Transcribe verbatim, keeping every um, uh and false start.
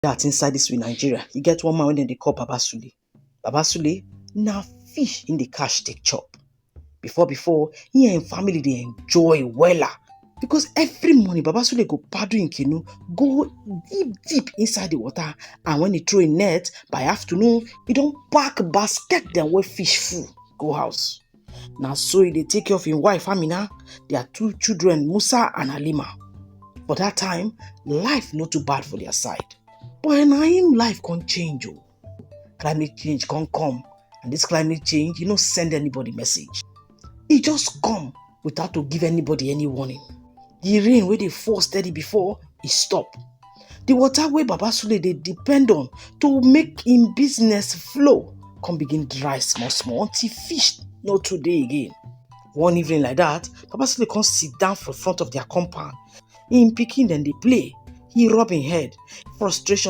that inside this with Nigeria, you get one man wey dem dey call Baba Sule. Baba Sule na fish in the cash take chop. Before before, he and him family dey enjoy wella because every morning Baba Sule go paddle him canoe, go deep deep inside the water, and when he throw him net by afternoon, he don pack basket dem wey fish full go house. Na so he dey take care of him wife Amina, their two children Musa and Halima. For that time, life no too bad for their side. But na him life come change o. Climate change come come, and this climate change, e no send anybody message. E just come without to give anybody any warning. The rain wey dey fall steady before, e stop. The water wey Baba Sule dey depend on to make him business flow come begin dry small small until fish no too dey again. One evening like that, Baba Sule come sit down for front of their compound. Him pikin dem dey play. He rub him head. Frustration